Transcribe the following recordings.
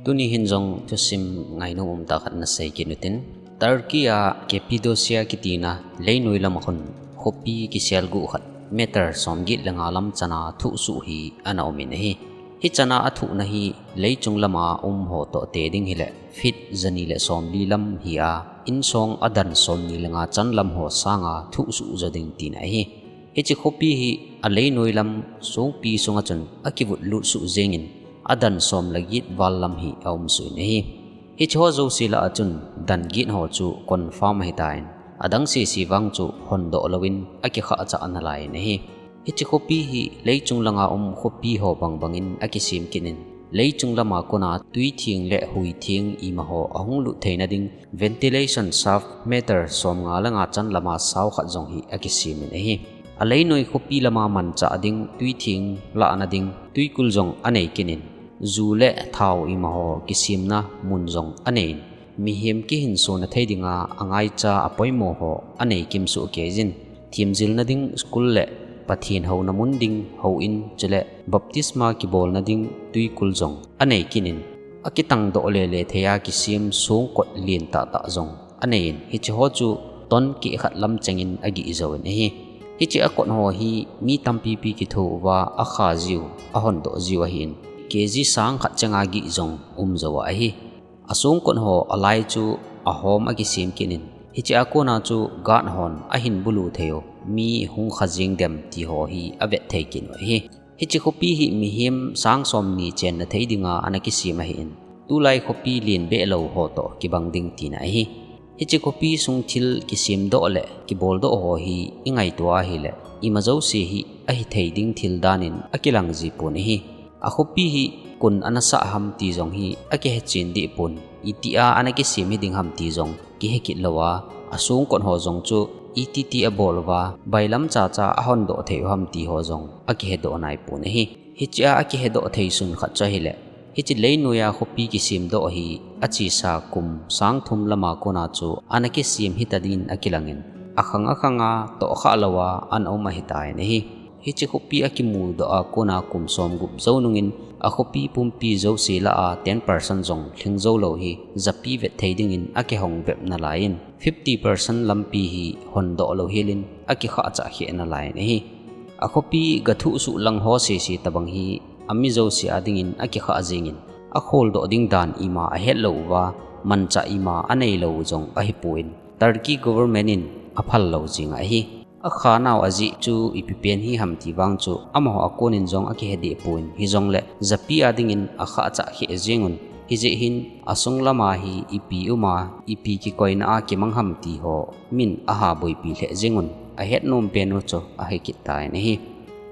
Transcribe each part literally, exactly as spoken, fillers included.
Tuni hin jong thusim ngainom umtah khat nasei kit utin. Turkey a Cappadocia kitina leinoi lama khun khopi kiselguh khat meter somget le nga lam chana thuhsuh hi ana umin ahi. Hichana athuhna hi leichung lama um ho toh te ding hileh feet jani le somli lam hi a, insong adan somni le nga chan lam ho sanga thuhsuh jo ding tina ahi. Hiche khopi hi aleinoi lam songpi sunga chun akivutlut suh jengin, adan som le get val lam hi aumsuh in ahi. Hiche ho jouse lah a chun dan get ho chu confirm ahitan, adang sese vang chu hondoh louvin akikhahchah nalai in ahi. Hiche khopi hi leichung langa um khopi ho bangbangin akisem kit in, leichung lama kona tuitheng le huitheng imaho ahung lut theina ding ventilation shaft meter somnga le nga chan lama sao khat jong hi akisemin ahi. Aleinoi khopi lama manchah ding tuitheng lahna ding tuikul jong anei kit in, ju le thao imaho kisemna mun jong anei in, mihem kihinsona thei dinga angaicha apoimo ho anei kimsuh keijin, themjilna ding school le Pathen houna mun ding houin chule baptisma kibolna ding tuikul jong anei kit in, akitangdoh lele thei a kisem songkot lentah tah jong anei in, hiche ho chu ton keh khat lam chengin agih jouvin ahi. Hiche akot ho hi mi tampipi kitho uva akha jiu, ahondoh jiu ahin, kg sang khat chenga gih jong um jouva ahi. Asongkot ho alai chu ahom akisem kit in, hiche a kona chu guard hon ahin bulu thei u, mi hung kha jeng dem ti ho hi avet thei kit u ahi. Hiche khopi hi mihem sang somni chenna thei dinga ana kisem ahin, tulai khopi len behlou ho toh kibang ding tina ahi. Hiche khopi sung thil kisemdoh le kiboldoh ho hi ingaito ahile, ima jouse hi ahithei ding thil danin akilang jipon ahi. Akhopi hi koin ana sah ham ti jong hi akihechen dehpon, itia ana kisem hiding ham ti jong kihe kit louva, asongkot ho jong chu ititi abol uva, bailam chacha ahondoh thei u ham ti ho jong akihedoh naipon ahi. Hichea akihedoh thei sun khat chu ahile, hiche leinoiya khopi kisemdoh hi achesa kum sang thum lama kona chu ana kisem hita din akilangin, akhang akhanga tohkhah louva ana um ahitan ahi. Hiche khopi akimudoh a kona kum somgup jou nungin, akhopi pumpi jouse lah a ten percent jong lhing joulou hi japi vet thei dingin akihong bep nalaiyin, fifty percent lampi hi hondoh louhelin akikhahchah kheh nalaiyin ahi. Akhopi gathuhsuh lang ho sese tobang hi ami jouse a dingin akikhah jengin, akholdoh ding dan ima ahetlou uva, manchah ima aneilou u jong ahipon, Turkey government in aphal lou jeng ahi. Akhanau ajeh chu ipi pen hi ham ti vang chu amaho a konin jong akihe dehpon, hijongle japi a dingin akhahchah kheh jengun, hijeh hin asung lama hi ipi uma, ipi kikoina a kimang ham ti ho min aha boipi lheh jengun, ahetnom pen u chu ahe kit tan ahi.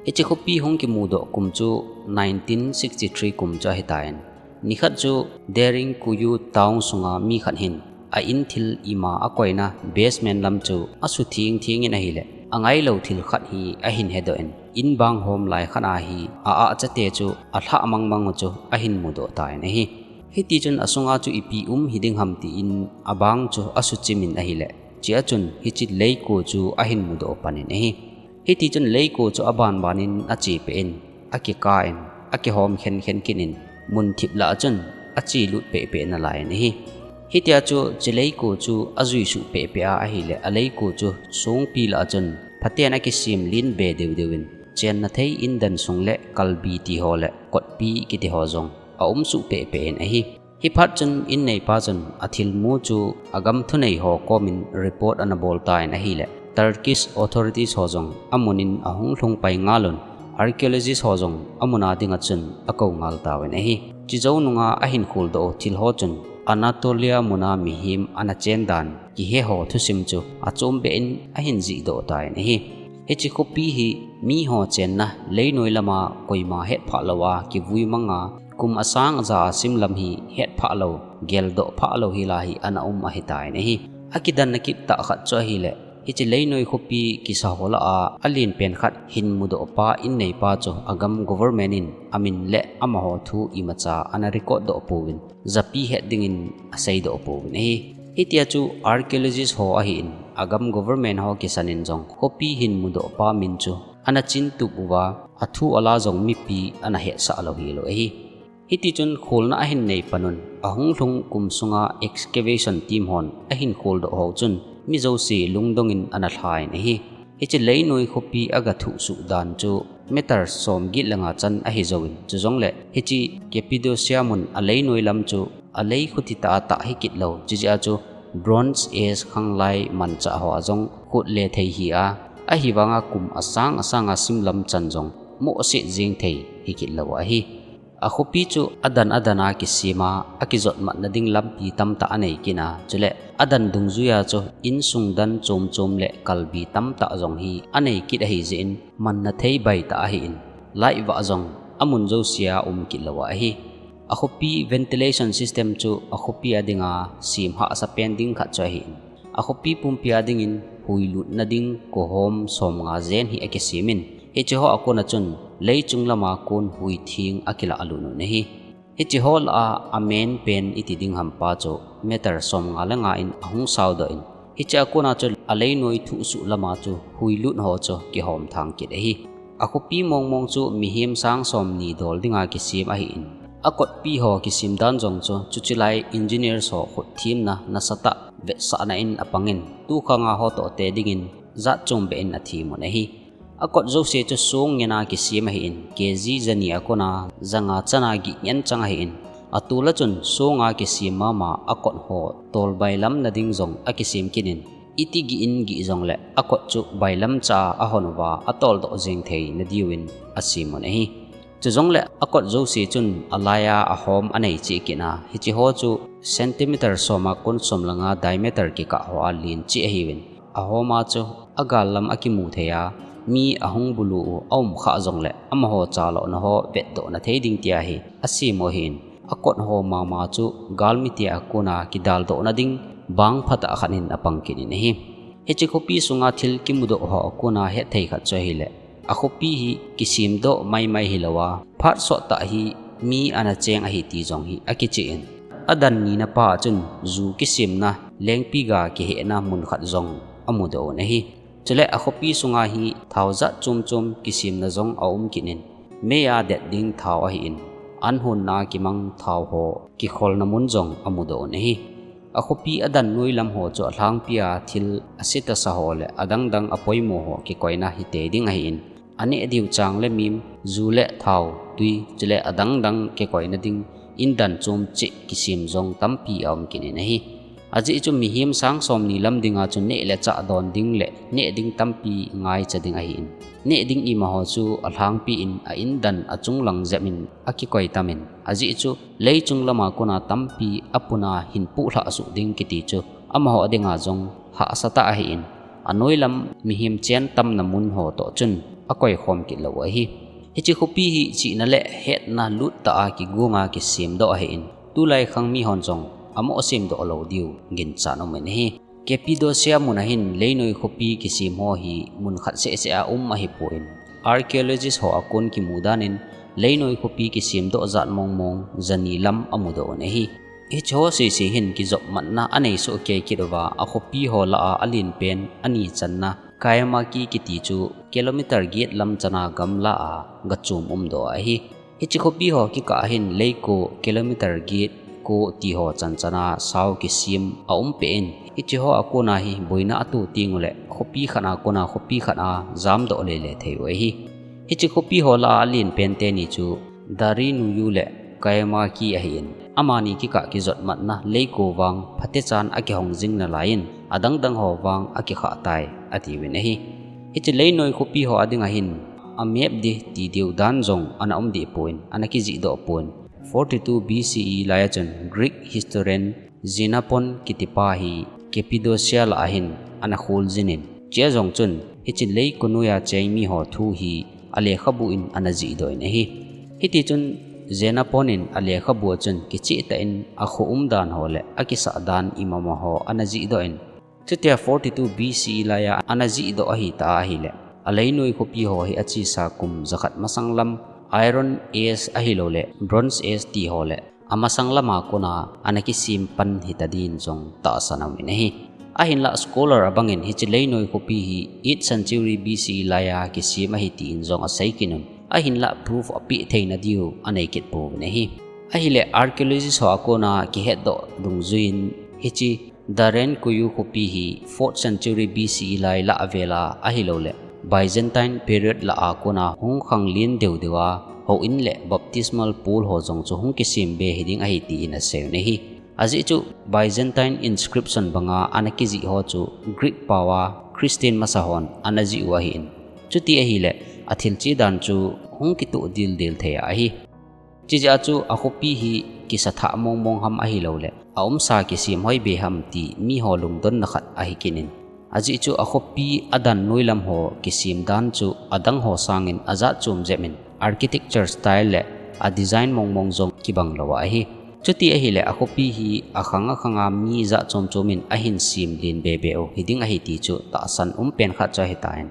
Hiche khopi hung kimudoh kum chu nineteen sixty-three kum chu ahitan, nikhat chu Derinkuyu town sunga mi khat hin a in thil ima akoina basement lam chu asutheng thengin ahile, angailou thil khat hi ahin hedoh in, in bang hom lai khat a hi a-ah chate chu alhah mangmang u chu ahin mudoh tan ahi. Hitichun asunga chu ipi um hiding ham tin abang chu asuchimin ahile, chea chun hiche leiko chu ahin mudoh panin ahi. Hitichun leiko chu abanbanin achepeh in, akikah in, akihom khenkhen kit in, munthip lah a chun achelut pehpeh nalaiyin ahi. Hitia chu hiche leiko chu ajuisuh pehpeh a ahile, aleiko chu songpi lah a chun phaten akisem lenbe deudeuvin, chenna thei indan sung le kalbi ti ho le kotpi kiti ho jong aumsuh pehpeh in ahi. Hiphat chun inneipa chun athilmu chu agam thunei ho komin report anabol tan ahile, Turkish authorities ho jong amunin ahung lhung pai ngalun, archaeologist ho jong amuna dinga chun akou ngal tauvin ahi. Chujou nunga ahin kholdoh u thil ho chun Anatolia muna mihem ana chen dan kihe ho thusim chu achombeh in ahin jihdoh tan ahi. Hiche khopi hi miho chenna leinoi lama koima hetphah louva kivui manga kum asang aja asim lam hi hetphah lou, geldoh phah lou hila hi ana um ahitan ahi. Akidanna kit tah khat chu ahile, hiche leinoi khopi kisa ho lah a alenpen khat hin mudoh pa inneipa chu agam government in amin le amaho thu imacha ana record doh pouvin, japi het dingin aseidoh pouvin ahi. Hitia chu archaeologist ho ahin, agam government ho kisanin jong khopi hin mudoh pa min chu ana chintup uva, athu ala jong mipi ana hetsah lou hilou ahi. Hiti chun kholna ahin nei panun, ahung lhung kum sunga excavation team hon ahin kholdoh ho chun mi jouse lungdongin ana lhain ahi. Hiche leinoi khopi aga thuhsuh dan chu meter som get le nga chan ahi jouvin, chujongle hiche Cappadocia mun a leinoi lam chu a lei khuti tah a tah hi kit lou, chujeh a chu Bronze Age khanglai manchah ho a jong khut le thei hi a, ahivanga kum asang asanga sim lam chan jong mohset jeng thei hi kit lou ahi. A khopi chu adan adan a kisem a, akijot matna ding lampi tamtah anei kit a, chule adan dungjuia chu insung dan chom chom le kalbi tamtah jong hi anei kit ahi jeh in, manna thei bai tah ahin, light vah jong amun jousea um kit lou ahi. A khopi ventilation system chu a khopi a dinga sem hahsa pen ding khat chu ahin, a khopi pumpi a dingin hui lutna ding kohom som nga jen hi akisem in, hiche ho a kona chun leichung lama kon hui theng akilah lut un ahi. Hiche ho lah a, a main pen iti ding hampa chu meter som nga le nga in ahung saodoh in, hiche a kona chu a leinoi thuhsuh lama chu hui lut ho chu kihom thang kit ahi. A khopi mong mong chu mihem sang som ni dol dinga kisem ahin, a kotpi ho kisem dan jong chu chuche lai engineers ho khut themna nasatah vetsahna in apangin, tukhanga ho toh te dingin jat chom beh in athem un ahi. A kot jouse chu song ngen a kisem ahin, K G jani a kona janga chan a gih ngen chang ahin, atol a chun song a kisem mama a kot ho tol bailamna ding jong akisem kit in, iti gih in gih jongle a kot chu bailam cha a ahon uva atoldoh jeng theina diuvin asem un ahi. Chujongle a kot jouse chun alai a ahom anei cheh kit a, hiche ho chu centimeter som a kon som le nga diameter kikah ho a len cheh ahiuvin, ahom a chu agal lam akimu thei a, mi ahung bulu u aum khah jongle amaho chalona ho vetdohna thei ding tia hi asem u ahin, a kot ho mama chu galmi tia kona kidaldohna ding bang phatah khat in apang kit in ahi. Hiche khopi sunga thil kimudoh ho a kona hetthei khat chu ahile, a khopi hi kisemdoh maimai hilouva, phat sottah hi mi ana cheng ahi ti jong hi akicheh in, adan nina pa a chun ju kisemna lengpi ga kihehna mun khat jong amudoh un ahi. Chule a khopi sunga hi thao jat chom chom kisemna jong aum kit in, mei a det ding thao ahin, an honna kimang thao ho kikholna mun jong amudoh un ahi. A khopi adan noi lam ho chu alhangpi a thil ase tasa ho le adang dang apoimo ho kikoina hitei ding ahin, aneh diu chang le mim, ju le thao, tui, chule adang dang kikoina ding indan chom cheh kisem jong tampi aum kit in ahi. Ajeh chu mihem sang som ni lam dinga chu neh le chah don ding le neh ding tampi ngaicha ding ahin, neh ding imaho chu alhangpi in a indan achung lang jep in akikoi tam in, ajeh chu leichung lama kona tampi apuna hin puhlhah suh ding kiti chu amaho dinga jong hahsa tah ahin, anoi lam mihem chen tamna mun ho toh chun akoikhom kit lou ahi. Hiche khopi hi chihna le hetna lut tah a kigonga kisemdoh ahin, tulai khang mihon jong amoh semdoh lou diu ginchat um in ahi. Cappadocia mun a hin leinoi khopi kisem ho hi mun khat seh seh a um ahipon, archaeologist ho a kon kimu dan in leinoi khopi kisemdoh jat mong mong jani lam amudoh un ahi. Hiche ho seh seh hin kijop matna anei soh kei kit uva, a khopi ho lah a alen pen ani channa Kaiamaki kiti chu kilometer get lam chan a gamla a gachom umdoh ahi. Hiche khopi ho kikah a hin leiko kilometer get ko ti ho chan chan a sao kisem aum peh in, hiche ho a kona hi boina ato teng ule khopi khat a kona khopi khat a jamdoh lele thei u ahi. Hiche khopi ho lah a alen pen teni chu Darinuyu le Kaiamaki ahin, amani kikah kijot matna leiko vang phatechan akihong jing nalai in, adang dang ho vang akikhah tai atiuvin ahi. Hiche leinoi khopi ho a ding a hin a map ding ti diu dan jong ana um deh pon, ana kijihdoh pon. Forty-two B C E lai a chun Greek historian Xenophon kitipa hi Cappadocia lah a hin ana kholjin in, chea jong chun hiche leiko noi a cheng miho thu hi alekhabu in ana jihdoh in ahi. Hiti chun Xenophon in alekhabu a chun kichehtah in akho umdan ho le akisah dan imama ho ana jihdoh in, chutia forty-two B C E lai a ana jihdoh ahitah a ahile, aleinoi khopi ho hi achesa kum jakhat masang lam Iron Age ahiloule Bronze Age ti ho le amasang lama kona ana kisem pan hita din jong tahsan aumin ahi. Ahinlah scholar abangin hiche leinoi khopi hi eighth century B C E lai a kisem ahi tin jong asei kit un, ahinlah proof apeh theina diu anei kit pouvin ahi. Ahile archaeologist ho a kona kihetdoh dungjuiyin hiche Darienkoyu khopi hi fourth century B C E lai lah vela ahilouleh Byzantine period lah a kona hung khanglen deu deu a houin le baptismal pool ho jong chu hung kisem be hiding ahi tin asei un ahi. Ajeh chu Byzantine inscription banga ana kijih ho chu Greek pao a Christian masa hon ana jih u ahin. Chuti ahile athil che dan chu hung kitoh dildel thei ahi. Chujeh a chu akhopi hi kisa thah mong mong ham ahilouleh aumsa kisem hoi be ham ti miho lungdonna khat ahi kit in. Ajeh chu akhopi adan noilam ho kisem dan chu adang ho sangin ajat chom jep in architecture style le a design mong mong jong kibang lou ahi. Chuti ahile akhopi hi akhang akhang a mi jat chom chom in ahin sem len be be u hiding ahi ti chu tahsan um pen khat chu ahitan.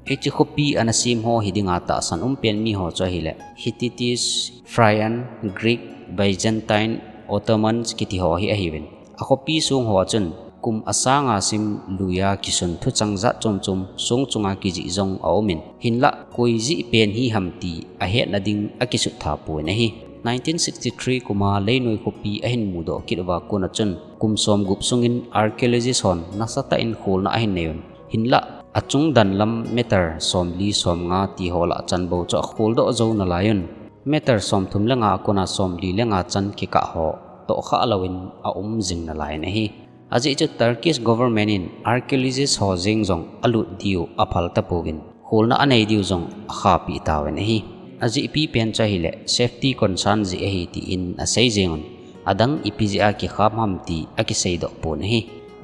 Hiche khopi ana sem ho hidinga tahsan um pen miho chu ahile Hittites, Phrygian, Greek, Byzantine, Ottomans kiti ho hi ahiuvin. Akhopi sung ho a chun kum asanga sim luiya kisun thuchang jat chom chom sung chunga kijih jong aumin. Hinlah koi jih pen hi ham ti ahetna ding akisut tha pon ahi. Nineteen sixty-three kuma Leinoi khopi ahin mudoh kit uva kona chun kum som gup sungin archaeologist hon nasatah in kholna ahin nei un. Hinlah achung dan lam meter somli somnga ti ho lah chan bou chu akholdoh jou nalai un. Meter somthum le nga a kona somli le nga chan kikah ho tohkhah louvin aum jing nalai in ahi. Ajeh chu Turkish government in archaeologist ho jeng jong alut diu aphal tapouvin, kholna anei diu jong akhahpeh tauvin ahi. Ajehpi pen chu ahile safety concern jeh ahi tin asei jeng un. Adang ipi jeh a kikham ham ti akiseidoh pon ahi.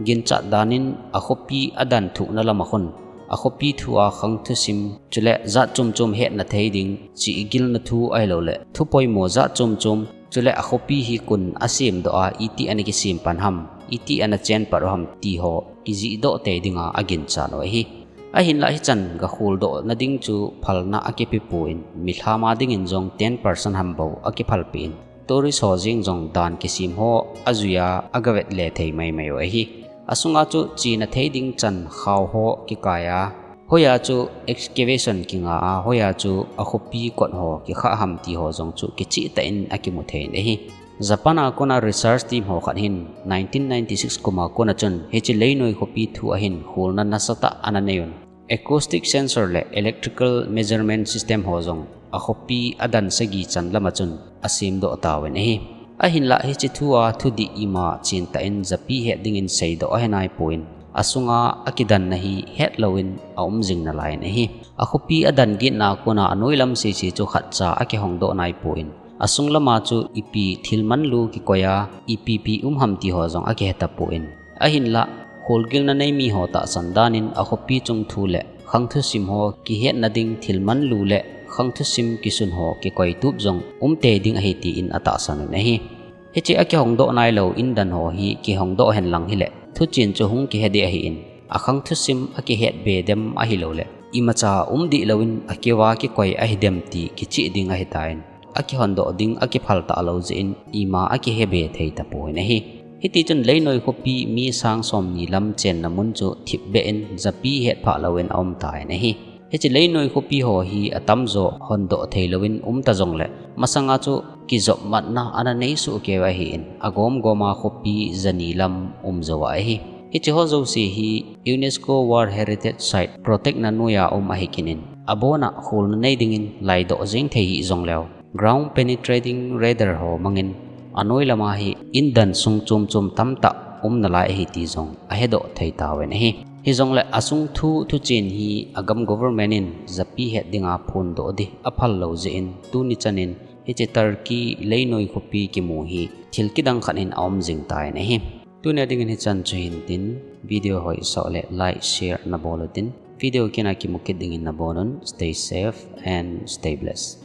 Ginchat danin akhopi adan thuhna lama khun, akhopi thua khang thusim, chule jat chom chom hetna thei ding, chihgilna thu ahilouleh thu poimo jat chom chom, chule akhopi hi koin asemdoh a, iti ana kisem pan ham, iti ana chen pat u ham ti ho kijihdoh tei dinga aginchat u ahi. Ahinlah hichan gakholdohna ding chu phalna akipe pon, milham a dingin jong ten percent ham bou akiphalpeh in, tourist ho jeng jong dan kisem ho ajuiya agavet le thei maimai u ahi. Asunga chu chena thei ding chan khao ho kikaiya, hoiya chu excavation kinga a, hoiya chu akhopi kot ho kikhah ham ti ho jong chu kichehtah in akimu thei in ahi. Japan a kona research team ho khat hin nineteen ninety-six kuma kona chun hiche Leinoi khopi thua hin kholna nasatah ana nei un. Acoustic sensor le electrical measurement system ho jong akhopi adan sagi chan lama chun asemdoh tauvin ahi. Ahinlah hiche thua thudih ima chentah in japi het dingin seidoh ahi naipon, asunga akidanna hi hetlouvin aum jing nalai in ahi. Akhopi adan getna kona anoilam sese chu khatcha akihongdoh naipon, asung lama chu ipi thil manlu kikoiya, ipi pi um ham ti ho jong akihe tapon. Ahinlah, kholgilna nei miho tahsan danin akhopi chung thu le khang thusim ho kihetna ding thil manlu le khang thusim kisun ho kikoitup jong umtei ding ahi tin atahsan un ahi. Hiche akihongdoh nailou indan ho hi kihongdoh henlang hile thuchen chu hung kihe ding ahin, akhang thusim akihet be dem ahilouleh imacha umdih louvin akiva kikoi ahidem ti kicheh ding ahitan. Akihondoh ding akiphal talou jeh in ima akihe be thei tapon ahi. Hitichun Leinoi khopi mi sang somni lam chenna mun chu thipbeh in japi hetphah louvin aumtan ahi. Hiche Leinoi khopi ho hi atamjo hondoh theilouvin umta jongle masanga chu kijopmatna ana neisoh keiyu ahin, agom goma khopi jani lam umjou ahi. Hiche ho jouse hi UNESCO World Heritage Site protect na noiya um ahi kit in, abona kholna nei dingin laidoh jeng thei hih jongleu, ground penetrating radar ho mangin anoilama hi indan sung chom chom tamtah um nalai ahi ti jong ahedoh thei tauvin ahi. Hijongle asung thu thuchen hi agam government in japi het dinga phondoh ding aphal lou jeh in tuni chanin hiche Turkey Leinoi khopi kimu hi thil kidang khat in aum jing tan ahi. Tunia dingin hichan chu hintin, video hoi soh le like, share nabol utin, video kina kimu kit dingin nabonun, stay safe and stay blessed.